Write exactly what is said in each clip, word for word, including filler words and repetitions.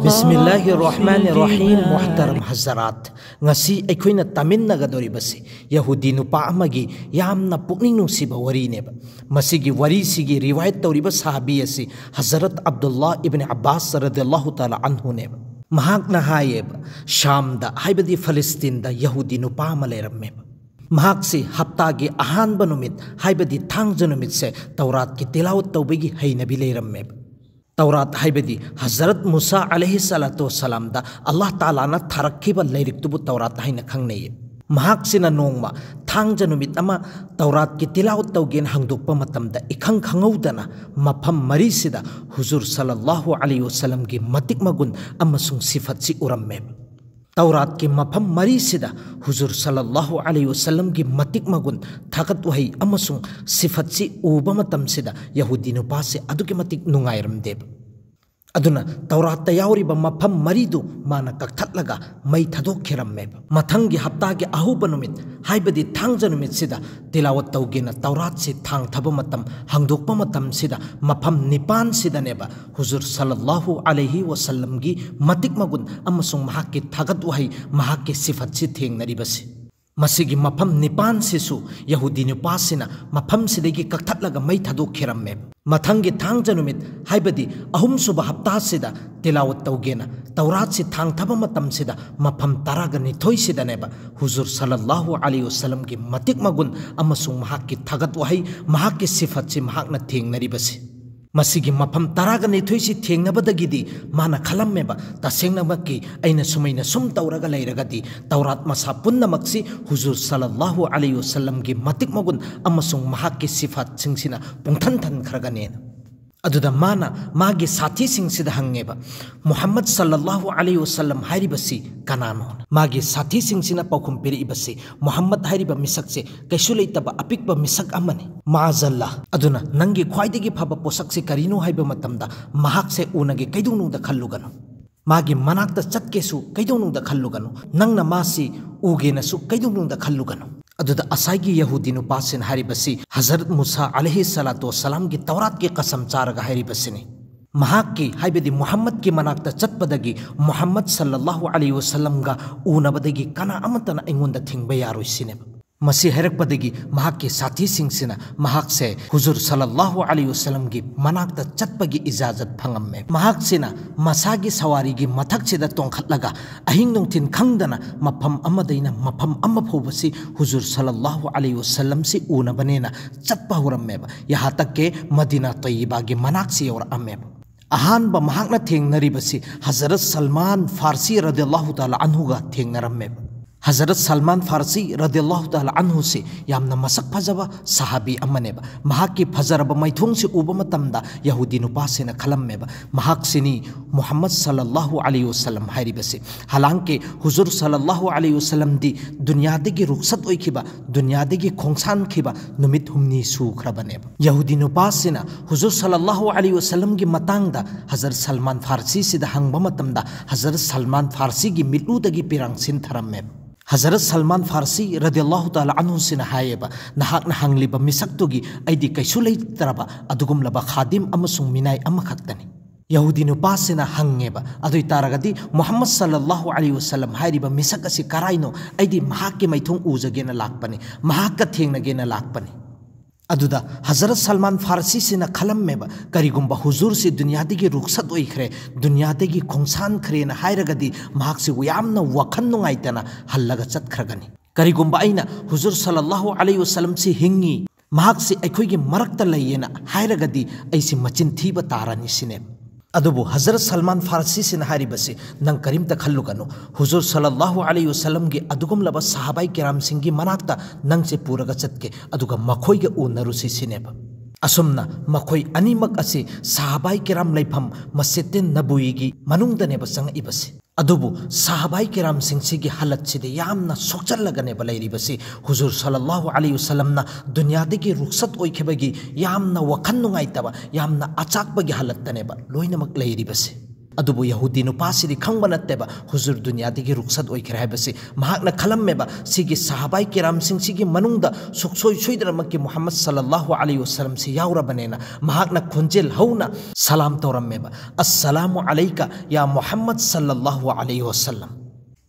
بسم الله الرحمن الرحيم. ꯃꯨꯍꯇꯔꯝ ꯍꯖꯔꯥꯠ, ꯉꯁꯤ ꯑꯩꯈꯣꯏꯅ ꯇꯥꯃꯤꯟꯅꯒꯗꯧꯔꯤꯕꯁꯤ ꯌꯍꯨꯗꯤ ꯅꯨꯄꯥ ꯑꯃꯒꯤ ꯌꯥꯝꯅ ꯄꯨꯛꯅꯤꯡ ꯅꯨꯡꯁꯤꯕ ꯋꯥꯔꯤꯅꯦꯕ꯫ ꯃꯁꯤꯒꯤ ꯋꯥꯔꯤꯁꯤꯒꯤ ꯔꯤꯋꯥꯌꯠ ꯇꯧꯔꯤꯕ ꯁꯍꯥꯕꯤ ꯑꯁꯤ ꯍꯖꯔꯠ ꯑꯕꯗꯨꯜꯂꯥ ꯏꯕꯅꯤ ꯑꯕꯥꯁ ꯔꯗꯤꯌꯜꯂꯥꯍꯨ ꯇꯥꯂꯥ ꯑꯟꯍꯨꯅꯦꯕ꯫ ꯃꯍꯥꯛꯅ ꯍꯥꯏꯌꯦꯕ, ꯁꯥꯝꯗ, ꯍꯥꯏꯕꯗꯤ ꯐꯂꯤꯁꯇꯤꯟꯗ, ꯌꯍꯨꯗꯤ ꯅꯨꯄꯥ ꯑꯃ ꯂꯩꯔꯝꯃꯦꯕ꯫ ꯃꯍꯥꯛꯁꯤ ꯍꯞꯇꯥꯒꯤ ꯑꯍꯥꯟꯕ ꯅꯨꯃꯤꯠ, ꯍꯥꯏꯕꯗꯤ ꯊꯥꯡꯖ ꯅꯨꯃꯤꯠꯁꯦ, ꯇꯧꯔꯥꯠꯀꯤ ꯇꯤꯂꯥꯋꯠ ꯇꯧꯕꯒꯤ ꯍꯩꯅꯕꯤ ꯂꯩꯔꯝꯃꯦꯕ꯫ ꯇꯧꯔꯥꯠ ꯍꯥꯏꯕꯗꯤ ꯍꯖꯔꯠ ꯃꯨꯁꯥ ꯑꯂꯩꯍꯤ ꯁꯂꯥꯇꯨ ꯋꯁꯁꯂꯥꯝꯗ ꯑꯜꯂꯥꯍ ꯇꯥꯂꯥꯅ ꯊꯥꯔꯛꯈꯤꯕ ꯂꯥꯏꯔꯤꯛꯇꯨꯕꯨ ꯇꯧꯔꯥꯠ ꯍꯥꯏꯅ ꯈꯪꯅꯩ꯫ ꯃꯍꯥꯛꯁꯤꯅ ꯅꯣꯡꯃ ꯊꯥꯡꯖ ꯅꯨꯃꯤꯠ ꯑꯃ ꯇꯧꯔꯥꯠꯀꯤ ꯇꯤꯂꯥꯋꯠ ꯇꯧꯒꯦꯅ ꯍꯥꯡꯗꯣꯛꯄ ꯃꯇꯝꯗ, ꯏꯈꯪ ꯈꯪꯍꯧꯗꯅ ꯃꯐꯝ ꯃꯔꯤꯁꯤꯗ ꯍꯨꯖꯨꯔ ꯁꯜꯂꯜꯂꯥꯍꯨ ꯑꯂꯩꯍꯤ ꯋꯁꯜꯂꯝꯒꯤ ꯃꯇꯤꯛ ꯃꯒꯨꯟ ꯑꯃꯁꯨꯡ ꯁꯤꯐꯠꯁꯤ ꯎꯔꯝꯃꯦꯕ꯫ ꯇꯧꯔꯥꯠꯀꯤ ꯃꯐꯝ ꯃꯔꯤꯁꯤꯗ ꯍꯨꯖꯨꯔ ꯁꯜꯂꯜꯂꯥꯍꯨ ꯑꯂꯩꯍꯤ ꯋꯁꯜꯂꯝꯒꯤ ꯃꯇꯤꯛ ꯃꯒꯨꯟ, ꯊꯥꯒꯠ ꯋꯥꯍꯩ ꯑꯃꯁꯨꯡ ꯁꯤꯐꯠꯁꯤ ꯎꯕ ꯃꯇꯝꯁꯤꯗ ꯌꯍꯨꯗꯤ ꯅꯨꯄꯥꯁꯤ ꯑꯗꯨꯛꯀꯤ ꯃꯇꯤꯛ ꯅꯨꯡꯉꯥꯏꯔꯝꯗꯦꯕ꯫ ꯑꯗꯨꯅ ꯇꯧꯔꯥꯠꯇ ꯌꯥꯎꯔꯤꯕ ꯃꯐꯝ ꯃꯔꯤꯗꯨ ꯃꯥꯅ ꯀꯛꯊꯠꯂꯒ ꯃꯩ ꯊꯥꯗꯣꯛꯈꯤꯔꯝꯃꯦꯕ꯫ ꯃꯊꯪꯒꯤ ꯍꯞꯇꯥꯒꯤ ꯑꯍꯧꯕ ꯅꯨꯃꯤꯠ, ꯍꯥꯏꯕꯗꯤ ꯊꯥꯡꯖ ꯅꯨꯃꯤꯠꯁꯤꯗ ꯇꯤꯂꯥꯋꯠ ꯇꯧꯒꯦꯅ ꯇꯧꯔꯥꯠꯁꯤ ꯊꯥꯡꯊꯕ ꯃꯇꯝ, ꯍꯥꯡꯗꯣꯛꯄ ꯃꯇꯝꯁꯤꯗ ꯃꯐꯝ ꯅꯤꯄꯥꯟꯁꯤꯗꯅꯦꯕ ꯍꯨꯖꯨꯔ ꯁꯜꯂꯜꯂꯥꯍꯨ ꯑꯂꯩꯍꯤ ꯋꯁꯜꯂꯝꯒꯤ ꯃꯇꯤꯛ ꯃꯒꯨꯟ ꯑꯃꯁꯨꯡ ꯃꯍꯥꯛꯀꯤ ꯊꯥꯒꯠ ꯋꯥꯍꯩ, ꯃꯍꯥꯛꯀꯤ ꯁꯤꯐꯠꯁꯤ ꯊꯦꯡꯅꯔꯤꯕꯁꯤ꯫ ꯃꯁꯤꯒꯤ ꯃꯐꯝ ꯅꯤꯄꯥꯟꯁꯤꯁꯨ ꯌꯍꯨꯗꯤ ꯅꯨꯄꯥꯁꯤꯅ ꯃꯐꯝꯁꯤꯗꯒꯤ ꯀꯛꯊꯠꯂꯒ ꯃꯩ ꯊꯥꯗꯣꯛꯈꯤꯔꯝꯃꯦꯕ꯫ ꯃꯊꯪꯒꯤ ꯊꯥꯡꯖ ꯅꯨꯃꯤꯠ, ꯍꯥꯏꯕꯗꯤ ꯑꯍꯨꯝꯁꯨꯕ ꯍꯞꯇꯥꯁꯤꯗ ꯇꯤꯂꯥꯋꯠ ꯇꯧꯒꯦꯅ ꯇꯧꯔꯥꯠꯁꯤ ꯊꯥꯡꯊꯕ ꯃꯇꯝꯁꯤꯗ ꯃꯐꯝ ꯇꯔꯥꯒ ꯅꯤꯊꯣꯏꯁꯤꯗꯅꯦꯕ ꯍꯨꯖꯨꯔ ꯁꯜꯂꯜꯂꯥꯍꯨ ꯑꯂꯩꯍꯤ ꯋꯁꯜꯂꯝꯒꯤ ꯃꯇꯤꯛ ꯃꯒꯨꯟ ꯑꯃꯁꯨꯡ ꯃꯍꯥꯛꯀꯤ ꯊꯥꯒꯠ ꯋꯥꯍꯩ, ꯃꯍꯥꯛꯀꯤ ꯁꯤꯐꯠꯁꯤ ꯃꯍꯥꯛꯅ ꯊꯦꯡꯅꯔꯤꯕꯁꯤ꯫ ꯃꯁꯤꯒꯤ ꯃꯐꯝ ꯇꯔꯥꯒ ꯅꯤꯊꯣꯏꯁꯤ ꯊꯦꯡꯅꯕꯗꯒꯤꯗꯤ ꯃꯥꯅ ꯈꯜꯂꯝꯃꯦꯕ, ꯇꯁꯦꯡꯅꯃꯛꯀꯤ ꯑꯩꯅ ꯁꯨꯃꯥꯏꯅ ꯁꯨꯝ ꯇꯧꯔꯒ ꯂꯩꯔꯒꯗꯤ ꯇꯧꯔꯥꯠ ꯃꯁꯥ ꯄꯨꯝꯅꯃꯛꯁꯤ ꯍꯨꯖꯨꯔ ꯁꯜꯂꯜꯂꯥꯍꯨ ꯑꯂꯩꯍꯤ ꯋꯁꯜꯂꯝꯒꯤ ꯃꯇꯤꯛ ꯃꯒꯨꯟ ꯑꯃꯁꯨꯡ ꯃꯍꯥꯛꯀꯤ ꯁꯤꯐꯥꯠꯁꯤꯡꯁꯤꯅ ꯄꯨꯡꯊꯟ ꯊꯟꯈ꯭ꯔꯒꯅꯦꯅ꯫ ꯑꯗꯨꯗ ꯃꯥꯅ ꯃꯥꯒꯤ ꯁꯥꯊꯤꯁꯤꯡꯁꯤꯗ ꯍꯪꯉꯦꯕ, "ꯃꯨꯍꯝꯃꯗ ꯁꯜꯂꯜꯂꯥꯍꯨ ꯑꯂꯩꯍꯤ ꯋꯁꯜꯂꯝ ꯍꯥꯏꯔꯤꯕꯁꯤ ꯀꯅꯥꯅꯣ?" ꯃꯥꯒꯤ ꯁꯥꯊꯤꯁꯤꯡꯁꯤꯅ ꯄꯥꯎꯈꯨꯝ ꯄꯤꯔꯛꯏꯕꯁꯤ, "ꯃꯨꯍꯝꯃꯗ ꯍꯥꯏꯔꯤꯕ ꯃꯤꯁꯛꯁꯦ ꯀꯩꯁꯨ ꯂꯩꯇꯕ ꯑꯄꯤꯛꯄ ꯃꯤꯁꯛ ꯑꯃꯅꯤ꯫ ꯃꯥꯖꯜꯂꯥ꯫ ꯑꯗꯨꯅ ꯅꯪꯒꯤ ꯈ꯭ꯋꯥꯏꯗꯒꯤ ꯐꯕ ꯄꯣꯠꯁꯛꯁꯤ ꯀꯔꯤꯅꯣ ꯍꯥꯏꯕ ꯃꯇꯝꯗ ꯃꯍꯥꯛꯁꯦ ꯎꯅꯒꯦ ꯀꯩꯗꯧꯅꯨꯡꯗ ꯈꯜꯂꯨꯒꯅꯨ꯫ ꯃꯥꯒꯤ ꯃꯅꯥꯛꯇ ꯆꯠꯀꯦꯁꯨ ꯀꯩꯗꯧꯅꯨꯡꯗ ꯈꯜꯂꯨꯒꯅꯨ꯫ ꯅꯪꯅ ꯃꯥꯁꯤ ꯎꯒꯦꯅꯁꯨ ꯀꯩꯗꯧꯅꯨꯡꯗ ꯈꯜꯂꯨꯒꯅꯨ꯫" ꯑꯗꯨꯗ ꯑꯁꯥꯏꯒꯤ ꯌꯍꯨꯗꯤ ꯅꯨꯄꯥꯁꯤꯅ ꯍꯥꯏꯔꯤꯕꯁꯤ ꯍꯖꯔꯠ ꯃꯨꯁꯥ ꯑꯂꯩꯍꯤ ꯁꯂꯥꯇꯨ ꯋꯁꯁꯂꯥꯝꯒꯤ ꯇꯧꯔꯥꯠꯀꯤ ꯀꯁꯝ ꯆꯥꯔꯒ ꯍꯥꯏꯔꯤꯕꯁꯤꯅꯤ꯫ ꯃꯍꯥꯛꯀꯤ, ꯍꯥꯏꯕꯗꯤ ꯃꯨꯍꯝꯃꯗꯀꯤ ꯃꯅꯥꯛꯇ ꯆꯠꯄꯗꯒꯤ ꯃꯨꯍꯝꯃꯗ ꯁꯜꯂꯜꯂꯥꯍꯨ ꯑꯂꯩꯍꯤ ꯋꯁꯜꯂꯝꯒ ꯎꯅꯕꯗꯒꯤ ꯀꯅꯥ ꯑꯃꯠꯇꯅ ꯑꯩꯉꯣꯟꯗ ꯊꯤꯡꯕ ꯌꯥꯔꯣꯏ ꯁꯤꯅꯦꯕ꯫ ꯃꯁꯤ ꯍꯥꯏꯔꯛꯄꯗꯒꯤ ꯃꯍꯥꯛꯀꯤ ꯁꯥꯊꯤꯁꯤꯡꯁꯤꯅ ꯃꯍꯥꯛꯁꯦ ꯍꯨꯖꯨꯔ ꯁꯜꯂꯜꯂꯥꯍꯨ ꯑꯂꯩꯍꯤ ꯋꯁꯜꯂꯝꯒꯤ ꯃꯅꯥꯛꯇ ꯆꯠꯄꯒꯤ ꯏꯖꯥꯖꯠ ꯐꯪꯉꯝꯃꯦ꯫ ꯃꯍꯥꯛꯁꯤꯅ ꯃꯁꯥꯒꯤ ꯁꯋꯥꯔꯤꯒꯤ ꯃꯊꯛꯁꯤꯗ ꯇꯣꯡꯈꯠꯂꯒ ꯑꯍꯤꯡ ꯅꯨꯡꯊꯤꯟ ꯈꯪꯗꯅ ꯃꯐꯝ ꯑꯃꯗꯩꯅ ꯃꯐꯝ ꯑꯃ ꯐꯥꯎꯕꯁꯤ ꯍꯨꯖꯨꯔ ꯁꯜꯂꯜꯂꯥꯍꯨ ꯑꯂꯩꯍꯤ ꯋꯁꯜꯂꯝꯁꯤ ꯎꯅꯕꯅꯦꯅ ꯆꯠꯄ ꯍꯧꯔꯝꯃꯦꯕ꯫ ꯌꯍꯥ ꯇꯛ ꯀꯦ ꯃꯗꯤꯅꯥ ꯇꯩꯌꯤꯕꯥꯒꯤ ꯃꯅꯥꯛꯁꯤ ꯌꯧꯔꯛꯑꯝꯃꯦꯕ꯫ ꯑꯍꯥꯟꯕ ꯃꯍꯥꯛꯅ ꯊꯦꯡꯅꯔꯤꯕꯁꯤ ꯍꯖꯔꯠ ꯁꯜꯃꯥꯟ ꯐꯥꯔꯁꯤ ꯔꯗꯤꯌꯜꯂꯥꯍꯨ ꯇꯥꯂꯥ ꯑꯟꯍꯨꯒ ꯊꯦꯡꯅꯔꯝꯃꯦꯕ꯫ ꯍꯖꯔꯠ ꯁꯜꯃꯥꯟ ꯐꯥꯔꯁꯤ ꯔꯗꯤꯌꯜꯂꯥꯍꯨ ꯇꯥꯂꯥ ꯑꯟꯍꯨꯁꯤ ꯌꯥꯝꯅ ꯃꯁꯛ ꯐꯖꯕ ꯁꯍꯥꯕꯤ ꯑꯃꯅꯦꯕ꯫ ꯃꯍꯥꯛꯀꯤ ꯐꯖꯔꯕ ꯃꯥꯏꯊꯣꯡꯁꯤ ꯎꯕ ꯃꯇꯝꯗ ꯌꯍꯨꯗꯤ ꯅꯨꯄꯥꯁꯤꯅ ꯈꯜꯂꯝꯃꯦꯕ, ꯃꯍꯥꯛꯁꯤꯅꯤ ꯃꯨꯍꯝꯃꯗ ꯁꯜꯂꯜꯂꯥꯍꯨ ꯑꯂꯩꯍꯤ ꯋꯁꯜꯂꯝ ꯍꯥꯏꯔꯤꯕꯁꯤ꯫ ꯍꯥꯂꯥꯡꯀꯤ ꯍꯨꯖꯨꯔ ꯁꯜꯂꯜꯂꯥꯍꯨ ꯑꯂꯩꯍꯤ ꯋꯁꯜꯂꯝꯗꯤ ꯗꯨꯅꯤꯌꯥꯗꯒꯤ ꯔꯨꯛꯁꯠ ꯑꯣꯏꯈꯤꯕ, ꯗꯨꯅꯤꯌꯥꯗꯒꯤ ꯈꯣꯡꯁꯥꯟꯈꯤꯕ ꯅꯨꯃꯤꯠ ꯍꯨꯝꯅꯤ ꯁꯨꯈ꯭ꯔꯕꯅꯦꯕ꯫ ꯌꯍꯨꯗꯤ ꯅꯨꯄꯥꯁꯤꯅ ꯍꯨꯖꯨꯔ ꯁꯜꯂꯜꯂꯥꯍꯨ ꯑꯂꯩꯍꯤ ꯋꯁꯜꯂꯝꯒꯤ ꯃꯇꯥꯡꯗ ꯍꯖꯔꯠ ꯁꯜꯃꯥꯟ ꯐꯥꯔꯁꯤꯁꯤꯗ ꯍꯪꯕ ꯃꯇꯝꯗ ꯍꯖꯔꯠ ꯁꯜꯃꯥꯟ ꯐꯥꯔꯁꯤꯒꯤ ꯃꯤꯠꯂꯨꯗꯒꯤ ꯄꯤꯔꯥꯡ ꯁꯤꯟꯊꯔꯝꯃꯦꯕ꯫ ꯍꯖꯔꯠ ꯁꯜꯃꯥꯟ ꯐꯥꯔꯁꯤ ꯔꯗꯤꯌꯜꯂꯥꯍꯨ ꯇꯥꯂꯥ ꯑꯟꯍꯨꯁꯤꯅ ꯍꯥꯏꯌꯦꯕ, "ꯅꯍꯥꯛꯅ ꯍꯪꯂꯤꯕ ꯃꯤꯁꯛꯇꯨꯒꯤ ꯑꯩꯗꯤ ꯀꯩꯁꯨ ꯂꯩꯇ꯭ꯔꯕ ꯑꯗꯨꯒꯨꯝꯂꯕ ꯈꯥꯗꯤꯝ ꯑꯃꯁꯨꯡ ꯃꯤꯅꯥꯏ ꯑꯃꯈꯛꯇꯅꯤ"꯫ ꯌꯍꯨꯗꯤ ꯅꯨꯄꯥꯁꯤꯅ ꯍꯪꯉꯦꯕ, "ꯑꯗꯨ ꯑꯣꯏ ꯇꯥꯔꯒꯗꯤ ꯃꯨꯍꯝꯃꯗ ꯁꯜꯂꯜꯂꯥꯍꯨ ꯑꯂꯩꯍꯤ ꯋꯁꯜꯂꯝ ꯍꯥꯏꯔꯤꯕ ꯃꯤꯁꯛ ꯑꯁꯤ ꯀꯔꯥꯏꯅꯣ? ꯑꯩꯗꯤ ꯃꯍꯥꯛꯀꯤ ꯃꯥꯏꯊꯣꯡ ꯎꯖꯒꯦꯅ ꯂꯥꯛꯄꯅꯤ, ꯃꯍꯥꯛꯀ ꯊꯦꯡꯅꯒꯦꯅ ꯂꯥꯛꯄꯅꯤ"꯫ ꯑꯗꯨꯗ ꯍꯖꯔꯠ ꯁꯜꯃꯥꯟ ꯐꯥꯔꯁꯤꯁꯤꯅ ꯈꯜꯂꯝꯃꯦꯕ, ꯀꯔꯤꯒꯨꯝꯕ ꯍꯨꯖꯨꯔꯁꯤ ꯗꯨꯅꯤꯌꯥꯗꯒꯤ ꯔꯨꯛꯁꯠ ꯑꯣꯏꯈ꯭ꯔꯦ, ꯗꯨꯅꯤꯌꯥꯗꯒꯤ ꯈꯣꯡꯁꯥꯟꯈ꯭ꯔꯦꯅ ꯍꯥꯏꯔꯒꯗꯤ ꯃꯍꯥꯛꯁꯤꯕꯨ ꯌꯥꯝꯅ ꯋꯥꯈꯜ ꯅꯨꯡꯉꯥꯏꯇꯅ ꯍꯜꯂꯒ ꯆꯠꯈ꯭ꯔꯒꯅꯤ꯫ ꯀꯔꯤꯒꯨꯝꯕ ꯑꯩꯅ ꯍꯨꯖꯨꯔ ꯁꯜꯂꯜꯂꯥꯍꯨ ꯑꯂꯩꯍꯤ ꯋꯁꯜꯂꯝꯁꯤ ꯍꯤꯡꯉꯤ, ꯃꯍꯥꯛꯁꯤ ꯑꯩꯈꯣꯏꯒꯤ ꯃꯔꯛꯇ ꯂꯩꯌꯦꯅ ꯍꯥꯏꯔꯒꯗꯤ ꯑꯩꯁꯤ ꯃꯆꯤꯟ ꯊꯤꯕ ꯇꯥꯔꯅꯤ ꯁꯤꯅꯦꯕ꯫ ꯑꯗꯨꯕꯨ ꯍꯖꯔꯠ ꯁꯜꯃꯥꯟ ꯐꯥꯔꯁꯤꯁꯤꯅ ꯍꯥꯏꯔꯤꯕꯁꯤ, "ꯅꯪ ꯀꯔꯤꯝꯇ ꯈꯜꯂꯨꯒꯅꯨ, ꯍꯨꯖꯨꯔ ꯁꯜꯂꯜꯂꯥꯍꯨ ꯑꯂꯩꯍꯤ ꯋꯁꯜꯂꯝꯒꯤ ꯑꯗꯨꯒꯨꯝꯂꯕ ꯁꯍꯥꯕꯥꯏ ꯀꯤꯔꯥꯝꯁꯤꯡꯒꯤ ꯃꯅꯥꯛꯇ ꯅꯪꯁꯦ ꯄꯨꯔꯒ ꯆꯠꯀꯦ, ꯑꯗꯨꯒ ꯃꯈꯣꯏꯒ ꯎꯅꯔꯨꯁꯤ" ꯁꯤꯅꯦꯕ꯫ ꯑꯁꯨꯝꯅ ꯃꯈꯣꯏ ꯑꯅꯤꯃꯛ ꯑꯁꯤ ꯁꯍꯥꯕꯥꯏ ꯀꯤꯔꯥꯝ ꯂꯩꯐꯝ ꯃꯁꯖꯤꯗ ꯅꯕꯋꯤꯒꯤ ꯃꯅꯨꯡꯗꯅꯦꯕ ꯆꯪꯉꯛꯏꯕꯁꯤ꯫ ꯑꯗꯨꯕꯨ ꯁꯍꯥꯕꯥꯏ ꯀꯤꯔꯥꯝꯁꯤꯡꯁꯤꯒꯤ ꯍꯥꯂꯠꯁꯤꯗꯤ ꯌꯥꯝꯅ ꯁꯣꯛꯆꯜꯂꯒꯅꯦꯕ ꯂꯩꯔꯤꯕꯁꯤ꯫ ꯍꯨꯖꯨꯔ ꯁꯜꯂꯜꯂꯥꯍꯨ ꯑꯂꯩꯍꯤ ꯋꯁꯜꯂꯝꯅ ꯗꯨꯅꯤꯌꯥꯗꯒꯤ ꯔꯨꯛꯁꯠ ꯑꯣꯏꯈꯤꯕꯒꯤ ꯌꯥꯝꯅ ꯋꯥꯈꯜ ꯅꯨꯡꯉꯥꯏꯇꯕ, ꯌꯥꯝꯅ ꯑꯆꯥꯛꯄꯒꯤ ꯍꯥꯂꯠꯇꯅꯦꯕ ꯂꯣꯏꯅꯃꯛ ꯂꯩꯔꯤꯕꯁꯤ꯫ ꯑꯗꯨꯕꯨ ꯌꯍꯨꯗꯤ ꯅꯨꯄꯥꯁꯤꯗꯤ ꯈꯪꯕ ꯅꯠꯇꯦꯕ ꯍꯨꯖꯨꯔ ꯗꯨꯅꯤꯌꯥꯗꯒꯤ ꯔꯨꯛꯁꯠ ꯑꯣꯏꯈ꯭ꯔꯦ ꯍꯥꯏꯕꯁꯤ꯫ ꯃꯍꯥꯛꯅ ꯈꯜꯂꯝꯃꯦꯕ ꯁꯤꯒꯤ ꯁꯍꯥꯕꯥꯏ ꯀꯤꯔꯥꯝꯁꯤꯡꯁꯤꯒꯤ ꯃꯅꯨꯡꯗ ꯁꯨꯛꯁꯣꯏ ꯁꯣꯏꯗꯅꯃꯛꯀꯤ ꯃꯨꯍꯝꯃꯗ ꯁꯜꯂꯜꯂꯥꯍꯨ ꯑꯂꯩꯍꯤ ꯋꯁꯜꯂꯝꯁꯤ ꯌꯥꯎꯔꯕꯅꯦꯅ꯫ ꯃꯍꯥꯛꯅ ꯈꯣꯟꯖꯦꯜ ꯍꯧꯅ ꯁꯂꯥꯝ ꯇꯧꯔꯝꯃꯦꯕ, "ꯑꯁꯁꯂꯥꯃꯨ ꯑꯂꯩꯀ ꯌꯥ ꯃꯨꯍꯝꯃꯗ ꯁꯜꯂꯜꯂꯥꯍꯨ ꯑꯂꯩꯍꯤ ꯋꯁꯜꯂꯝ"꯫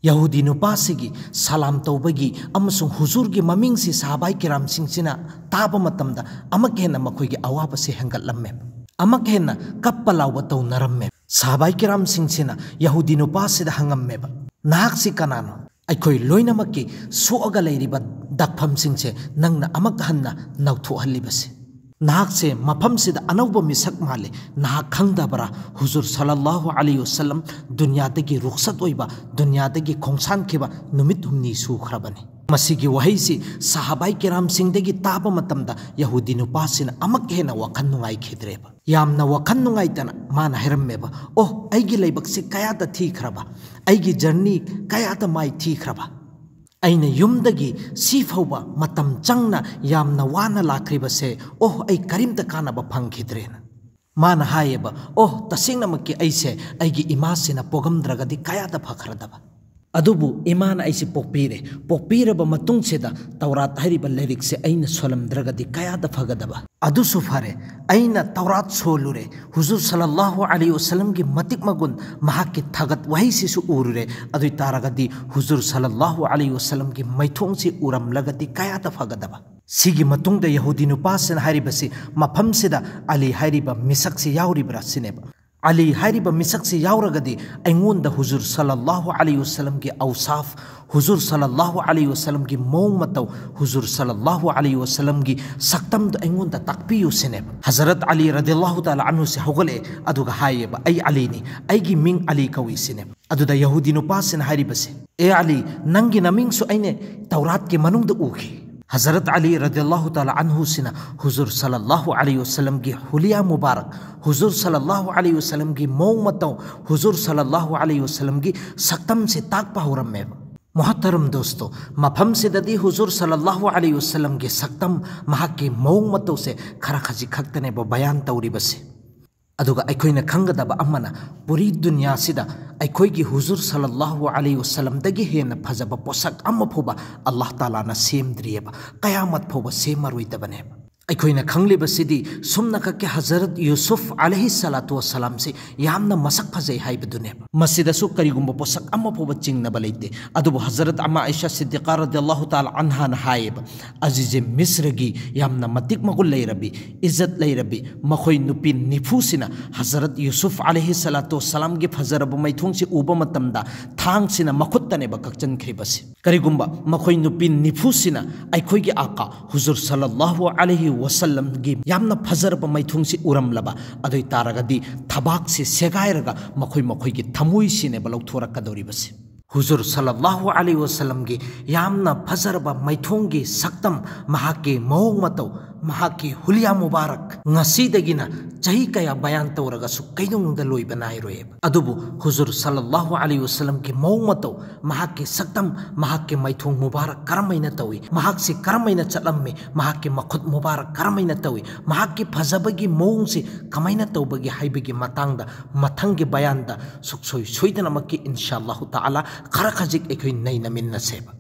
ꯌꯍꯨꯗꯤ ꯅꯨꯄꯥꯁꯤꯒꯤ ꯁꯂꯥꯝ ꯇꯧꯕꯒꯤ ꯑꯃꯁꯨꯡ ꯍꯨꯖꯨꯔꯒꯤ ꯃꯃꯤꯡꯁꯤ ꯁꯍꯥꯕꯥꯏ ꯀꯤꯔꯥꯝꯁꯤꯡꯁꯤꯅ ꯇꯥꯕ ꯃꯇꯝꯗ ꯑꯃꯛ ꯍꯦꯟꯅ ꯃꯈꯣꯏꯒꯤ ꯑꯋꯥꯕꯁꯤ ꯍꯦꯟꯒꯠꯂꯝꯃꯦ꯫ ꯑꯃꯛ ꯍꯦꯟꯅ ꯀꯞꯄ ꯂꯥꯎꯕ ꯇꯧꯅꯔꯝꯃꯦ꯫ ꯁꯍꯥꯕꯥꯏ ꯀꯤꯔꯥꯝꯁꯤꯡꯁꯤꯅ ꯌꯍꯨꯗꯤ ꯅꯨꯄꯥꯁꯤꯗ ꯍꯪꯉꯝꯃꯦꯕ, "ꯅꯍꯥꯛꯁꯤ ꯀꯅꯥꯅꯣ? ꯑꯩꯈꯣꯏ ꯂꯣꯏꯅꯃꯛꯀꯤ ꯁꯣꯛꯑꯒ ꯂꯩꯔꯤꯕ ꯗꯥꯛꯐꯝꯁꯤꯡꯁꯦ ꯅꯪꯅ ꯑꯃꯛ ꯍꯟꯅ ꯅꯧꯊꯣꯛꯍꯜꯂꯤꯕꯁꯦ꯫ ꯅꯍꯥꯛꯁꯦ ꯃꯐꯝꯁꯤꯗ ꯑꯅꯧꯕ ꯃꯤꯁꯛ ꯃꯥꯜꯂꯤ꯫ ꯅꯍꯥꯛ ꯈꯪꯗꯕ꯭ꯔꯥ? ꯍꯨꯖꯨꯔ ꯁꯜꯂꯜꯂꯥꯍꯨ ꯑꯂꯩꯍꯤ ꯋꯁꯜꯂꯝ ꯗꯨꯅꯤꯌꯥꯗꯒꯤ ꯔꯨꯛꯁꯠ ꯑꯣꯏꯕ, ꯗꯨꯅꯤꯌꯥꯗꯒꯤ ꯈꯣꯡꯁꯥꯟꯈꯤꯕ ꯅꯨꯃꯤꯠ ꯍꯨꯝꯅꯤ ꯁꯨꯈ꯭ꯔꯕꯅꯤ"꯫ ꯃꯁꯤꯒꯤ ꯋꯥꯍꯩꯁꯤ ꯁꯍꯥꯕꯥꯏ ꯀꯤꯔꯥꯝꯁꯤꯡꯗꯒꯤ ꯇꯥꯕ ꯃꯇꯝꯗ ꯌꯍꯨꯗꯤ ꯅꯨꯄꯥꯁꯤꯅ ꯑꯃꯛ ꯍꯦꯟꯅ ꯋꯥꯈꯜ ꯅꯨꯡꯉꯥꯏꯈꯤꯗ꯭ꯔꯦꯕ꯫ ꯌꯥꯝꯅ ꯋꯥꯈꯜ ꯅꯨꯡꯉꯥꯏꯇꯅ ꯃꯥꯅ ꯍꯥꯏꯔꯝꯃꯦꯕ, "ꯑꯣ, ꯑꯩꯒꯤ ꯂꯥꯏꯕꯛꯁꯤ ꯀꯌꯥꯗ ꯊꯤꯈ꯭ꯔꯕ, ꯑꯩꯒꯤ ꯖꯔꯅꯤ ꯀꯌꯥꯗ ꯃꯥꯏ ꯊꯤꯈ꯭ꯔꯕ, ꯑꯩꯅ ꯌꯨꯝꯗꯒꯤ ꯁꯤ ꯐꯥꯎꯕ ꯃꯇꯝ ꯆꯪꯅ ꯌꯥꯝꯅ ꯋꯥꯅ ꯂꯥꯛꯈ꯭ꯔꯤꯕꯁꯦ, ꯑꯣ, ꯑꯩ ꯀꯔꯤꯝꯇ ꯀꯥꯟꯅꯕ ꯐꯪꯈꯤꯗ꯭ꯔꯦꯅ"꯫ ꯃꯥꯅ ꯍꯥꯏꯌꯦꯕ, "ꯑꯣ, ꯇꯁꯦꯡꯅꯃꯛꯀꯤ ꯑꯩꯁꯦ ꯑꯩꯒꯤ ꯏꯃꯥꯁꯤꯅ ꯄꯣꯛꯑꯝꯗ꯭ꯔꯒꯗꯤ ꯀꯌꯥꯗ ꯐꯈ꯭ꯔꯗꯕ꯫ ꯑꯗꯨꯕꯨ ꯏꯃꯥꯅ ꯑꯩꯁꯦ ꯄꯣꯛꯄꯤꯔꯦ, ꯄꯣꯛꯄꯤꯔꯕ ꯃꯇꯨꯡꯁꯤꯗ ꯇꯧꯔꯥꯠ ꯍꯥꯏꯔꯤꯕ ꯂꯥꯏꯔꯤꯛꯁꯦ ꯑꯩꯅ ꯁꯣꯜꯂꯝꯗ꯭ꯔꯒꯗꯤ ꯀꯌꯥꯗ ꯐꯒꯗꯕ꯫ ꯑꯗꯨꯁꯨ ꯐꯔꯦ, ꯑꯩꯅ ꯇꯧꯔꯥꯠ ꯁꯣꯜꯂꯨꯔꯦ, ꯍꯨꯖꯨꯔ ꯁꯜꯂꯜꯂꯥꯍꯨ ꯑꯂꯩꯍꯤ ꯋꯁꯜꯂꯝꯒꯤ ꯃꯇꯤꯛ ꯃꯒꯨꯟ, ꯃꯍꯥꯛꯀꯤ ꯊꯥꯒꯠ ꯋꯥꯍꯩꯁꯤꯁꯨ ꯎꯔꯨꯔꯦ, ꯑꯗꯨ ꯑꯣꯏ ꯇꯥꯔꯒꯗꯤ ꯍꯨꯖꯨꯔ ꯁꯜꯂꯜꯂꯥꯍꯨ ꯑꯂꯩꯍꯤ ꯋꯁꯜꯂꯝꯒꯤ ꯃꯥꯏꯊꯣꯡꯁꯤ ꯎꯔꯝꯂꯒꯗꯤ ꯀꯌꯥꯗ ꯐꯒꯗꯕ"꯫ ꯁꯤꯒꯤ ꯃꯇꯨꯡꯗ ꯌꯍꯨꯗꯤ ꯅꯨꯄꯥꯁꯤꯅ ꯍꯥꯏꯔꯤꯕꯁꯤ, "ꯃꯐꯝꯁꯤꯗ ꯑꯂꯤ ꯍꯥꯏꯔꯤꯕ ꯃꯤꯁꯛꯁꯤ ꯌꯥꯎꯔꯤꯕ꯭ꯔꯥ?" ꯁꯤꯅꯦꯕ꯫ "ꯑꯂꯤ ꯍꯥꯏꯔꯤꯕ ꯃꯤꯁꯛꯁꯤ ꯌꯥꯎꯔꯒꯗꯤ ꯑꯩꯉꯣꯟꯗ ꯍꯨꯖꯨꯔ ꯁꯜꯂꯜꯂꯥꯍꯨ ꯑꯂꯩꯍꯤ ꯋꯁꯜꯂꯝꯒꯤ ꯑꯧꯁꯥꯐ, ꯍꯨꯖꯨꯔ ꯁꯜꯂꯜꯂꯥꯍꯨ ꯑꯂꯩꯍꯤ ꯋꯁꯜꯂꯝꯒꯤ ꯃꯑꯣꯡ ꯃꯇꯧ, ꯍꯨꯖꯨꯔ ꯁꯜꯂꯜꯂꯥꯍꯨ ꯑꯂꯩꯍꯤ ꯋꯁꯜꯂꯝꯒꯤ ꯁꯛꯇꯝꯗꯣ ꯑꯩꯉꯣꯟꯗ ꯇꯥꯛꯄꯤꯌꯨ" ꯁꯤꯅꯦꯕ꯫ ꯍꯖꯔꯠ ꯑꯂꯤ ꯔꯗꯤꯌꯜꯂꯥꯍꯨ ꯇꯥꯂꯥ ꯑꯟꯍꯨꯁꯦ ꯍꯧꯒꯠꯂꯛꯑꯦ, ꯑꯗꯨꯒ ꯍꯥꯏꯌꯦꯕ, "ꯑꯩ ꯑꯂꯤꯅꯤ, ꯑꯩꯒꯤ ꯃꯤꯡ ꯑꯂꯤ ꯀꯧꯏ" ꯁꯤꯅꯦꯕ꯫ ꯑꯗꯨꯗ ꯌꯍꯨꯗꯤ ꯅꯨꯄꯥꯁꯤꯅ ꯍꯥꯏꯔꯤꯕꯁꯦ, "ꯑꯦ ꯑꯂꯤ, ꯅꯪꯒꯤ ꯅꯃꯤꯡꯁꯨ ꯑꯩꯅ ꯇꯧꯔꯥꯠꯀꯤ ꯃꯅꯨꯡꯗ ꯎꯈꯤ"꯫ ꯍꯖꯔꯠ ꯑꯂꯤ ꯔꯗꯤꯌꯜꯂꯥꯍꯨ ꯇꯥꯂꯥ ꯑꯟꯍꯨꯁꯤꯅ ꯍꯨꯖꯨꯔ ꯁꯜꯂꯜꯂꯥꯍꯨ ꯑꯂꯩꯍꯤ ꯋꯁꯜꯂꯝꯒꯤ ꯍꯨꯂꯤꯌꯥ ꯃꯨꯕꯥꯔꯛ, ꯍꯨꯖꯨꯔ ꯁꯜꯂꯜꯂꯥꯍꯨ ꯑꯂꯩꯍꯤ ꯋꯁꯜꯂꯝꯒꯤ ꯃꯑꯣꯡ ꯃꯇꯧ, ꯍꯨꯖꯨꯔ ꯁꯜꯂꯜꯂꯥꯍꯨ ꯑꯂꯩꯍꯤ ꯋꯁꯜꯂꯝꯒꯤ ꯁꯛꯇꯝꯁꯦ ꯇꯥꯛꯄ ꯍꯧꯔꯝꯃꯦꯕ꯫ ꯃꯣꯍꯇꯔꯝ ꯗꯣꯁꯇꯣ, ꯃꯐꯝꯁꯤꯗꯗꯤ ꯍꯨꯖꯨꯔ ꯁꯜꯂꯜꯂꯥꯍꯨ ꯑꯂꯩꯍꯤ ꯋꯁꯜꯂꯝꯒꯤ ꯁꯛꯇꯝ, ꯃꯍꯥꯛꯀꯤ ꯃꯑꯣꯡ ꯃꯇꯧꯁꯦ ꯈꯔ ꯈꯖꯤꯛ ꯈꯛꯇꯅꯦꯕ ꯕꯌꯥꯟ ꯇꯧꯔꯤꯕꯁꯦ꯫ ꯑꯗꯨꯒ ꯑꯩꯈꯣꯏꯅ ꯈꯪꯒꯗꯕ ꯑꯃꯅ, ꯄꯨꯔꯤ ꯗꯨꯅꯤꯌꯥꯁꯤꯗ ꯑꯩꯈꯣꯏꯒꯤ ꯍꯨꯖꯨꯔ ꯁꯜꯂꯜꯂꯥꯍꯨ ꯑꯂꯩꯍꯤ ꯋꯁꯜꯂꯝꯗꯒꯤ ꯍꯦꯟꯅ ꯐꯖꯕ ꯄꯣꯁꯛ ꯑꯃ ꯐꯥꯎꯕ ꯑꯜꯂꯥꯍ ꯇꯥꯂꯥꯅ ꯁꯦꯝꯗ꯭ꯔꯤꯑꯕ, ꯀꯌꯥꯃꯠ ꯐꯥꯎꯕ ꯁꯦꯝꯃꯔꯣꯏꯗꯕꯅꯦꯕ꯫ ꯑꯩꯈꯣꯏꯅ ꯈꯪꯂꯤꯕꯁꯤꯗꯤ ꯁꯨꯝꯅꯈꯛꯀꯤ ꯍꯖꯔꯠ ꯌꯨꯁꯨꯐ ꯑꯂꯩꯍꯤ ꯁꯂꯥꯇꯨ ꯋꯁꯂꯥꯝꯁꯤ ꯌꯥꯝꯅ ꯃꯁꯛ ꯐꯖꯩ ꯍꯥꯏꯕꯗꯨꯅꯦꯕ꯫ ꯃꯁꯤꯗꯁꯨ ꯀꯔꯤꯒꯨꯝꯕ ꯄꯣꯁꯛ ꯑꯃ ꯐꯥꯎꯕ ꯆꯤꯡꯅꯕ ꯂꯩꯇꯦ꯫ ꯑꯗꯨꯕꯨ ꯍꯖꯔꯠ ꯑꯃ ꯑꯥꯏꯁꯥ ꯁꯤꯗꯤꯀꯥ ꯔꯗꯤꯌꯜꯂꯥꯍꯨ ꯇꯥꯂꯥ ꯑꯟꯍꯥꯅ ꯍꯥꯏꯌꯦꯕ, ꯑꯖꯤꯖꯦ ꯃꯤꯁ꯭ꯔꯒꯤ ꯌꯥꯝꯅ ꯃꯇꯤꯛ ꯃꯒꯨꯟ ꯂꯩꯔꯕꯤ, ꯏꯖꯠ ꯂꯩꯔꯕꯤ ꯃꯈꯣꯏ ꯅꯨꯄꯤ ꯅꯤꯐꯨꯁꯤꯅ ꯍꯖꯔꯠ ꯌꯨꯁꯨꯐ ꯑꯂꯩꯍꯤ ꯁꯂꯥꯇꯨ ꯋꯁꯂꯥꯝꯒꯤ ꯐꯖꯔꯕ ꯃꯥꯏꯊꯣꯡꯁꯤ ꯎꯕ ꯃꯇꯝꯗ ꯊꯥꯡꯁꯤꯅ ꯃꯈꯨꯠꯇꯅꯦꯕ ꯀꯛꯆꯟꯈ꯭ꯔꯤꯕꯁꯤ꯫ ꯀꯔꯤꯒꯨꯝꯕ ꯃꯈꯣꯏ ꯅꯨꯄꯤ ꯅꯤꯐꯨꯁꯤꯅ ꯑꯩꯈꯣꯏꯒꯤ ꯑꯥꯀꯥ ꯍꯨꯖꯨꯔ ꯁꯜꯂꯜꯂꯥꯍꯨ ꯑꯂꯩꯍꯤ ꯋꯁꯜꯂꯝꯒꯤ ꯌꯥꯝꯅ ꯐꯖꯔꯕ ꯃꯥꯏꯊꯣꯡꯁꯤ ꯎꯔꯝꯂꯕ ꯑꯗꯨ ꯑꯣꯏ ꯇꯥꯔꯒꯗꯤ, ꯊꯕꯥꯛꯁꯤ ꯁꯦꯒꯥꯏꯔꯒ ꯃꯈꯣꯏ ꯃꯈꯣꯏꯒꯤ ꯊꯃꯣꯏꯁꯤꯅꯦꯕ ꯂꯧꯊꯣꯔꯛꯀꯗꯧꯔꯤꯕꯁꯤ꯫ ꯍꯨꯖꯨꯔ ꯁꯜꯂꯜꯂꯥꯍꯨ ꯑꯂꯩꯍꯤ ꯋꯁꯜꯂꯝꯒꯤ ꯌꯥꯝꯅ ꯐꯖꯔꯕ ꯃꯥꯏꯊꯣꯡꯒꯤ ꯁꯛꯇꯝ, ꯃꯍꯥꯛꯀꯤ ꯃꯑꯣꯡ ꯃꯇꯧ, ꯃꯍꯥꯛꯀꯤ ꯍꯨꯂꯤꯌꯥ ꯃꯨꯕꯥꯔꯛ ꯉꯁꯤꯗꯒꯤꯅ ꯆꯍꯤ ꯀꯌꯥ ꯕꯌꯥꯟ ꯇꯧꯔꯒꯁꯨ ꯀꯩꯗꯧꯅꯨꯡꯗ ꯂꯣꯏꯕ ꯅꯥꯏꯔꯣꯏꯑꯕ꯫ ꯑꯗꯨꯕꯨ ꯍꯨꯖꯨꯔ ꯁꯜꯂꯜꯂꯥꯍꯨ ꯑꯂꯩꯍꯤ ꯋꯁꯜꯂꯝꯒꯤ ꯃꯑꯣꯡ ꯃꯇꯧ, ꯃꯍꯥꯛꯀꯤ ꯁꯛꯇꯝ, ꯃꯍꯥꯛꯀꯤ ꯃꯥꯏꯊꯣꯡ ꯃꯨꯕꯥꯔꯛ ꯀꯔꯝꯍꯥꯏꯅ ꯇꯧꯏ, ꯃꯍꯥꯛꯁꯤ ꯀꯔꯝꯍꯥꯏꯅ ꯆꯠꯂꯝꯃꯤ, ꯃꯍꯥꯛꯀꯤ ꯃꯈꯨꯠ ꯃꯨꯕꯥꯔꯛ ꯀꯔꯝꯍꯥꯏꯅ ꯇꯧꯏ, ꯃꯍꯥꯛꯀꯤ ꯐꯖꯕꯒꯤ ꯃꯑꯣꯡꯁꯤ ꯀꯃꯥꯏꯅ ꯇꯧꯕꯒꯦ ꯍꯥꯏꯕꯒꯤ ꯃꯇꯥꯡꯗ ꯃꯊꯪꯒꯤ ꯕꯌꯥꯟꯗ ꯁꯨꯛꯁꯣꯏ ꯁꯣꯏꯗꯅꯃꯛꯀꯤ ꯏꯟꯁꯥ ꯑꯜꯂꯥꯍꯨ ꯇꯥꯂꯥ ꯈꯔ ꯈꯖꯤꯛ ꯑꯩꯈꯣꯏ ꯅꯩꯅꯃꯤꯟꯅꯁꯦꯕ꯫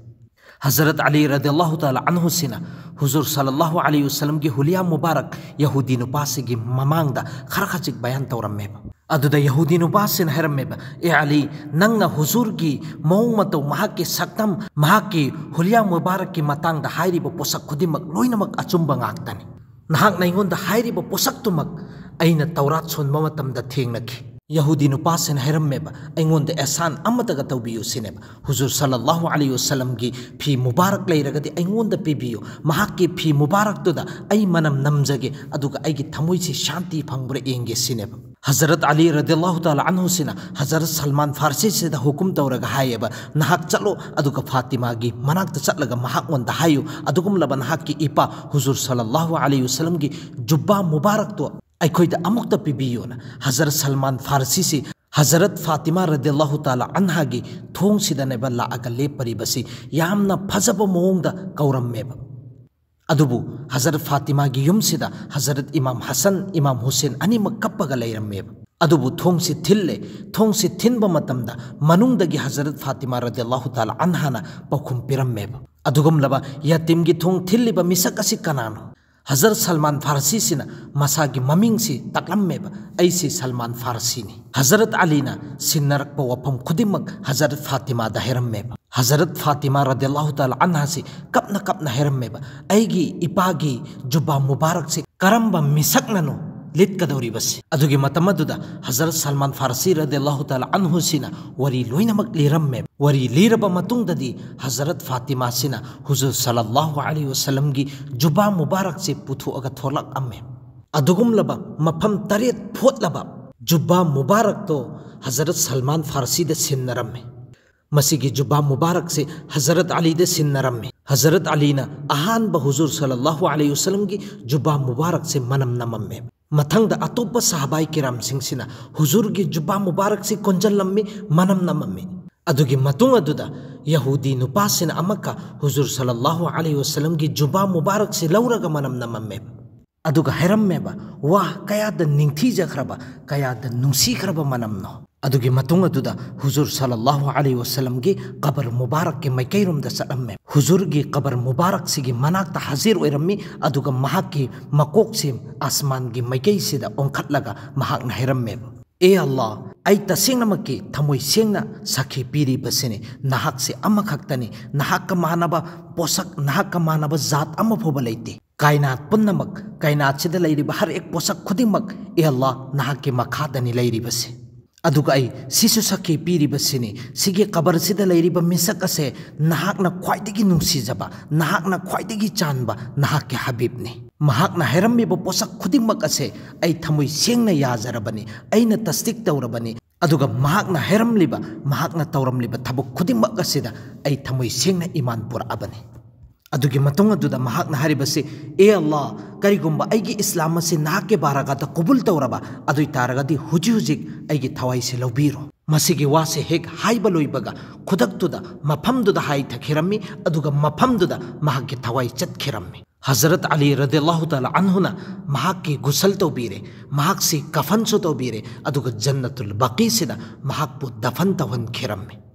ꯍꯖꯔꯠ ꯑꯂꯤ ꯔꯗꯤꯌꯜꯂꯥꯍꯨ ꯇꯥꯂꯥ ꯑꯟꯍꯨꯁꯤꯅ ꯍꯨꯖꯨꯔ ꯁꯜꯂꯜꯂꯥꯍꯨ ꯑꯂꯩꯍꯤ ꯋꯁꯜꯂꯝꯒꯤ ꯍꯨꯂꯤꯌꯥ ꯃꯨꯕꯥꯔꯛ ꯌꯍꯨꯗꯤ ꯅꯨꯄꯥꯁꯤꯒꯤ ꯃꯃꯥꯡꯗ ꯈꯔ ꯈꯖꯤꯛ ꯕꯌꯥꯟ ꯇꯧꯔꯝꯃꯦꯕ꯫ ꯑꯗꯨꯗ ꯌꯍꯨꯗꯤ ꯅꯨꯄꯥꯁꯤꯅ ꯍꯥꯏꯔꯝꯃꯦꯕ, "ꯑꯦ ꯑꯂꯤ, ꯅꯪꯅ ꯍꯨꯖꯨꯔꯒꯤ ꯃꯑꯣꯡ ꯃꯇꯧ, ꯃꯍꯥꯛꯀꯤ ꯁꯛꯇꯝ, ꯃꯍꯥꯛꯀꯤ ꯍꯨꯂꯤꯌꯥ ꯃꯨꯕꯥꯔꯛꯀꯤ ꯃꯇꯥꯡꯗ ꯍꯥꯏꯔꯤꯕ ꯄꯣꯠꯁꯛ ꯈꯨꯗꯤꯡꯃꯛ ꯂꯣꯏꯅꯃꯛ ꯑꯆꯨꯝꯕ ꯉꯥꯛꯇꯅꯤ꯫ ꯅꯍꯥꯛꯅ ꯑꯩꯉꯣꯟꯗ ꯍꯥꯏꯔꯤꯕ ꯄꯣꯠꯁꯛꯇꯨꯃꯛ ꯑꯩꯅ ꯇꯧꯔꯥꯠ ꯁꯣꯟꯕ ꯃꯇꯝꯗ ꯊꯦꯡꯅꯈꯤ꯫" ꯌꯍꯨꯗꯤ ꯅꯨꯄꯥꯁꯤꯅ ꯍꯥꯏꯔꯝꯃꯦꯕ, "ꯑꯩꯉꯣꯟꯗ ꯑꯦꯍꯁꯥꯟ ꯑꯃꯇꯒ ꯇꯧꯕꯤꯌꯨ" ꯁꯤꯅꯦꯕ꯫ "ꯍꯨꯖꯨꯔ ꯁꯜꯂꯜꯂꯥꯍꯨ ꯑꯂꯩꯍꯤ ꯋꯁꯜꯂꯝꯒꯤ ꯐꯤ ꯃꯨꯕꯥꯔꯛ ꯂꯩꯔꯒꯗꯤ ꯑꯩꯉꯣꯟꯗ ꯄꯤꯕꯤꯌꯨ, ꯃꯍꯥꯛꯀꯤ ꯐꯤ ꯃꯨꯕꯥꯔꯛꯇꯨꯗ ꯑꯩ ꯃꯅꯝ ꯅꯝꯖꯒꯦ, ꯑꯗꯨꯒ ꯑꯩꯒꯤ ꯊꯃꯣꯏꯁꯤ ꯁꯥꯟꯇꯤ ꯐꯪꯕ꯭ꯔꯥ ꯌꯦꯡꯒꯦ" ꯁꯤꯅꯦꯕ꯫ ꯍꯖꯔꯠ ꯑꯂꯤ ꯔꯗꯤꯌꯜꯂꯥꯍꯨ ꯇꯥꯂꯥ ꯑꯟꯍꯨꯁꯤꯅ ꯍꯖꯔꯠ ꯁꯜꯃꯥꯟ ꯐꯥꯔꯁꯤꯁꯤꯗ ꯍꯨꯀꯨꯝ ꯇꯧꯔꯒ ꯍꯥꯏꯌꯦꯕ, "ꯅꯍꯥꯛ ꯆꯠꯂꯣ, ꯑꯗꯨꯒ ꯐꯥꯇꯤꯃꯥꯒꯤ ꯃꯅꯥꯛꯇ ꯆꯠꯂꯒ ꯃꯍꯥꯛꯉꯣꯟꯗ ꯍꯥꯏꯌꯨ, ꯑꯗꯨꯒꯨꯝꯂꯕ ꯅꯍꯥꯛꯀꯤ ꯏꯄꯥ ꯍꯨꯖꯨꯔ ꯁꯜꯂꯜꯂꯥꯍꯨ ꯑꯂꯩꯍꯤ ꯋꯁꯜꯂꯝꯒꯤ ꯖꯨꯕꯥ ꯃꯨꯕꯥꯔꯛꯇꯣ ꯑꯩꯈꯣꯏꯗ ꯑꯃꯨꯛꯇ ꯄꯤꯕꯤꯌꯨꯅ" ꯍꯖꯔꯠ ꯁꯜꯃꯥꯟ ꯐꯥꯔꯁꯤꯁꯤ ꯍꯖꯔꯠ ꯐꯥꯇꯤꯃꯥ ꯔꯗꯤꯌꯜꯂꯥꯍꯨ ꯇꯥꯂꯥ ꯑꯟꯍꯥꯒꯤ ꯊꯣꯡꯁꯤꯗꯅꯦꯕ ꯂꯥꯛꯑꯒ ꯂꯦꯞꯄꯔꯤꯕꯁꯤ꯫ ꯌꯥꯝꯅ ꯐꯖꯕ ꯃꯑꯣꯡꯗ ꯀꯧꯔꯝꯃꯦꯕ꯫ ꯑꯗꯨꯕꯨ ꯍꯖꯔꯠ ꯐꯥꯇꯤꯃꯥꯒꯤ ꯌꯨꯝꯁꯤꯗ ꯍꯖꯔꯠ ꯏꯃꯥꯝ ꯍꯁꯟ, ꯏꯃꯥꯝ ꯍꯨꯁꯦꯟ ꯑꯅꯤꯃꯛ ꯀꯞꯄꯒ ꯂꯩꯔꯝꯃꯦꯕ꯫ ꯑꯗꯨꯕꯨ ꯊꯣꯡꯁꯤ ꯊꯤꯜꯂꯦ꯫ ꯊꯣꯡꯁꯤ ꯊꯤꯟꯕ ꯃꯇꯝꯗ ꯃꯅꯨꯡꯗꯒꯤ ꯍꯖꯔꯠ ꯐꯥꯇꯤꯃꯥ ꯔꯗꯤꯌꯜꯂꯥꯍꯨ ꯇꯥꯂꯥ ꯑꯟꯍꯥꯅ ꯄꯥꯎꯈꯨꯝ ꯄꯤꯔꯝꯃꯦꯕ꯫ ꯑꯗꯨꯒꯨꯝꯂꯕ ꯌꯥꯇꯤꯝꯒꯤ ꯊꯣꯡ ꯊꯤꯜꯂꯤꯕ ꯃꯤꯁꯛ ꯑꯁꯤ ꯀꯅꯥꯅꯣ? ꯍꯖꯔꯠ ꯁꯜꯃꯥꯟ ꯐꯥꯔꯁꯤꯁꯤꯅ ꯃꯁꯥꯒꯤ ꯃꯃꯤꯡꯁꯤ ꯇꯥꯛꯂꯝꯃꯦꯕ, "ꯑꯩꯁꯤ ꯁꯜꯃꯥꯟ ꯐꯥꯔꯁꯤꯅꯤ"꯫ ꯍꯖꯔꯠ ꯑꯂꯤꯅ ꯁꯤꯟꯅꯔꯛꯄ ꯋꯥꯐꯝ ꯈꯨꯗꯤꯡꯃꯛ ꯍꯖꯔꯠ ꯐꯥꯇꯤꯃꯥꯗ ꯍꯥꯏꯔꯝꯃꯦꯕ꯫ ꯍꯖꯔꯠ ꯐꯥꯇꯤꯃꯥ ꯔꯗꯤꯌꯜꯂꯥꯍꯨ ꯇꯥꯂꯥ ꯑꯟꯍꯥꯁꯤ ꯀꯞꯅ ꯀꯞꯅ ꯍꯥꯏꯔꯝꯃꯦꯕ, "ꯑꯩꯒꯤ ꯏꯄꯥꯒꯤ ꯖꯨꯕꯥ ꯃꯨꯕꯥꯔꯛꯁꯤ ꯀꯔꯝꯕ ꯃꯤꯁꯛꯅꯅꯣ ꯂꯤꯠꯀꯗꯧꯔꯤꯕꯁꯤ?" ꯑꯗꯨꯒꯤ ꯃꯇꯝ ꯑꯗꯨꯗ ꯍꯖꯔꯠ ꯁꯜꯃꯥꯟ ꯐꯥꯔꯁꯤ ꯔꯗꯤꯌꯜꯂꯥꯍꯨ ꯇꯥꯂꯥ ꯑꯟꯍꯨꯁꯤꯅ ꯋꯥꯔꯤ ꯂꯣꯏꯅꯃꯛ ꯂꯤꯔꯝꯃꯦ꯫ ꯋꯥꯔꯤ ꯂꯤꯔꯕ ꯃꯇꯨꯡꯗꯗꯤ ꯍꯖꯔꯠ ꯐꯥꯇꯤꯃꯥꯁꯤꯅ ꯍꯨꯖꯨꯔ ꯁꯜꯂꯜꯂꯥꯍꯨ ꯑꯂꯩꯍꯤ ꯋꯁꯜꯂꯝꯒꯤ ꯖꯨꯕꯥ ꯃꯨꯕꯥꯔꯛꯁꯤ ꯄꯨꯊꯣꯛꯑꯒ ꯊꯣꯛꯂꯛꯑꯝꯃꯦ꯫ ꯑꯗꯨꯒꯨꯝꯂꯕ ꯃꯐꯝ ꯇꯔꯦꯠ ꯐꯣꯠꯂꯕ ꯖꯨꯕꯥ ꯃꯨꯕꯥꯔꯛꯇꯣ ꯍꯖꯔꯠ ꯁꯜꯃꯥꯟ ꯐꯥꯔꯁꯤꯗ ꯁꯤꯟꯅꯔꯝꯃꯤ꯫ ꯃꯁꯤꯒꯤ ꯖꯨꯕꯥ ꯃꯨꯕꯥꯔꯛꯁꯤ ꯍꯖꯔꯠ ꯑꯂꯤꯗ ꯁꯤꯟꯅꯔꯝꯃꯤ꯫ ꯍꯖꯔꯠ ꯑꯂꯤꯅ ꯑꯍꯥꯟꯕ ꯍꯨꯖꯨꯔ ꯁꯜꯂꯜꯂꯥꯍꯨ ꯑꯂꯩꯍꯤ ꯋꯁꯜꯂꯝꯒꯤ ꯖꯨꯕꯥ ꯃꯨꯕꯥꯔꯛꯁꯤ ꯃꯅꯝ ꯅꯝꯃꯝꯃꯦ꯫ ꯃꯊꯪꯗ ꯑꯇꯣꯞꯄ ꯁꯍꯥꯕꯥꯏ ꯀꯤꯔꯥꯝꯁꯤꯡꯁꯤꯅ ꯍꯨꯖꯨꯔꯒꯤ ꯖꯨꯕꯥ ꯃꯨꯕꯥꯔꯛꯁꯤ ꯀꯣꯟꯖꯜꯂꯝꯃꯤ, ꯃꯅꯝ ꯅꯝꯃꯝꯃꯤ꯫ ꯑꯗꯨꯒꯤ ꯃꯇꯨꯡ ꯑꯗꯨꯗ ꯌꯍꯨꯗꯤ ꯅꯨꯄꯥꯁꯤꯅ ꯑꯃꯛꯀ ꯍꯨꯖꯨꯔ ꯁꯜꯂꯜꯂꯥꯍꯨ ꯑꯂꯩꯍꯤ ꯋꯁꯜꯂꯝꯒꯤ ꯖꯨꯕꯥ ꯃꯨꯕꯥꯔꯛꯁꯤ ꯂꯧꯔꯒ ꯃꯅꯝ ꯅꯝꯃꯝꯃꯦ꯫ ꯑꯗꯨꯒ ꯍꯥꯏꯔꯝꯃꯦꯕ, "ꯋꯥ, ꯀꯌꯥꯗ ꯅꯤꯡꯊꯤꯖꯈ꯭ꯔꯕ, ꯀꯌꯥꯗ ꯅꯨꯡꯁꯤꯈ꯭ꯔꯕ ꯃꯅꯝꯅꯣ!" ꯑꯗꯨꯒꯤ ꯃꯇꯨꯡ ꯑꯗꯨꯗ ꯍꯨꯖꯨꯔ ꯁꯜꯂꯜꯂꯥꯍꯨ ꯑꯂꯩꯍꯤ ꯋꯁꯜꯂꯝꯒꯤ ꯀꯕꯔ ꯃꯨꯕꯥꯔꯛꯀꯤ ꯃꯥꯏꯀꯩꯔꯣꯝꯗ ꯆꯠꯂꯝꯃꯦ꯫ ꯍꯨꯖꯨꯔꯒꯤ ꯀꯕꯔ ꯃꯨꯕꯥꯔꯛꯁꯤꯒꯤ ꯃꯅꯥꯛꯇ ꯍꯥꯖꯤꯔ ꯑꯣꯏꯔꯝꯃꯤ, ꯑꯗꯨꯒ ꯃꯍꯥꯛꯀꯤ ꯃꯀꯣꯛꯁꯤ ꯑꯁꯃꯥꯟꯒꯤ ꯃꯥꯏꯀꯩꯁꯤꯗ ꯑꯣꯟꯈꯠꯂꯒ ꯃꯍꯥꯛꯅ ꯍꯥꯏꯔꯝꯃꯦꯕ, "ꯑꯦ ꯑꯜꯂꯥ, ꯑꯩ ꯇꯁꯦꯡꯅꯃꯛꯀꯤ ꯊꯃꯣꯏ ꯁꯦꯡꯅ ꯁꯥꯈꯤ ꯄꯤꯔꯤꯕꯁꯤꯅꯤ, ꯅꯍꯥꯛꯁꯦ ꯑꯃꯈꯛꯇꯅꯤ, ꯅꯍꯥꯛꯀ ꯃꯥꯟꯅꯕ ꯄꯣꯁꯛ, ꯅꯍꯥꯛꯀ ꯃꯥꯟꯅꯕ ꯖꯥꯠ ꯑꯃ ꯐꯥꯎꯕ ꯂꯩꯇꯦ꯫ ꯀꯥꯏꯅꯥꯠ ꯄꯨꯝꯅꯃꯛ, ꯀꯥꯏꯅꯥꯠꯁꯤꯗ ꯂꯩꯔꯤꯕ ꯍꯔ ꯑꯦꯛ ꯄꯣꯁꯛ ꯈꯨꯗꯤꯡꯃꯛ, ꯑꯦ ꯑꯜꯂꯥ, ꯅꯍꯥꯛꯀꯤ ꯃꯈꯥꯗꯅꯤ ꯂꯩꯔꯤꯕꯁꯦ꯫ ꯑꯗꯨꯒ ꯑꯩ ꯁꯤꯁꯨ ꯁꯥꯈꯤ ꯄꯤꯔꯤꯕꯁꯤꯅꯤ, ꯁꯤꯒꯤ ꯀꯕꯔꯁꯤꯗ ꯂꯩꯔꯤꯕ ꯃꯤꯁꯛ ꯑꯁꯦ ꯅꯍꯥꯛꯅ ꯈ꯭ꯋꯥꯏꯗꯒꯤ ꯅꯨꯡꯁꯤꯖꯕ, ꯅꯍꯥꯛꯅ ꯈ꯭ꯋꯥꯏꯗꯒꯤ ꯆꯥꯟꯕ ꯅꯍꯥꯛꯀꯤ ꯍꯕꯤꯕꯅꯤ꯫ ꯃꯍꯥꯛꯅ ꯍꯥꯏꯔꯝꯃꯤꯕ ꯄꯣꯠꯁꯛ ꯈꯨꯗꯤꯡꯃꯛ ꯑꯁꯦ ꯑꯩ ꯊꯃꯣꯏ ꯁꯦꯡꯅ ꯌꯥꯖꯔꯕꯅꯤ, ꯑꯩꯅ ꯇꯁꯗꯤꯛ ꯇꯧꯔꯕꯅꯤ꯫ ꯑꯗꯨꯒ ꯃꯍꯥꯛꯅ ꯍꯥꯏꯔꯝꯂꯤꯕ, ꯃꯍꯥꯛꯅ ꯇꯧꯔꯝꯂꯤꯕ ꯊꯕꯛ ꯈꯨꯗꯤꯡꯃꯛ ꯑꯁꯤꯗ ꯑꯩ ꯊꯃꯣꯏ ꯁꯦꯡꯅ ꯏꯃꯥꯟ ꯄꯨꯔꯛꯑꯕꯅꯤ"꯫ ꯑꯗꯨꯒꯤ ꯃꯇꯨꯡ ꯑꯗꯨꯗ ꯃꯍꯥꯛꯅ ꯍꯥꯏꯔꯤꯕꯁꯤ, "ꯑꯦ ꯑꯜꯂꯥ, ꯀꯔꯤꯒꯨꯝꯕ ꯑꯩꯒꯤ ꯏꯁꯂꯥꯝ ꯑꯁꯤ ꯅꯍꯥꯛꯀꯤ ꯕꯥꯔꯒꯥꯗ ꯀꯕꯨꯜ ꯇꯧꯔꯕ, ꯑꯗꯨ ꯑꯣꯏ ꯇꯥꯔꯒꯗꯤ ꯍꯧꯖꯤꯛ ꯍꯧꯖꯤꯛ ꯑꯩꯒꯤ ꯊꯋꯥꯏꯁꯤ ꯂꯧꯕꯤꯔꯣ"꯫ ꯃꯁꯤꯒꯤ ꯋꯥꯁꯦ ꯍꯦꯛ ꯍꯥꯏꯕ ꯂꯣꯏꯕꯒ ꯈꯨꯗꯛꯇꯨꯗ ꯃꯐꯝꯗꯨꯗ ꯍꯥꯏꯊꯈꯤꯔꯝꯃꯤ, ꯑꯗꯨꯒ ꯃꯐꯝꯗꯨꯗ ꯃꯍꯥꯛꯀꯤ ꯊꯋꯥꯏ ꯆꯠꯈꯤꯔꯝꯃꯤ꯫ ꯍꯖꯔꯠ ꯑꯂꯤ ꯔꯗꯤꯌꯜꯂꯥꯍꯨ ꯇꯥꯂꯥ ꯑꯟꯍꯨꯅ ꯃꯍꯥꯛꯀꯤ ꯒꯨꯁꯜ ꯇꯧꯕꯤꯔꯦ, ꯃꯍꯥꯛꯁꯤ ꯀꯐꯟꯁꯨ ꯇꯧꯕꯤꯔꯦ, ꯑꯗꯨꯒ ꯖꯟꯅꯇꯨꯜ ꯕꯀꯤꯁꯤꯗ ꯃꯍꯥꯛꯄꯨ ꯗꯐꯟ ꯇꯧꯍꯟꯈꯤꯔꯝꯃꯤ꯫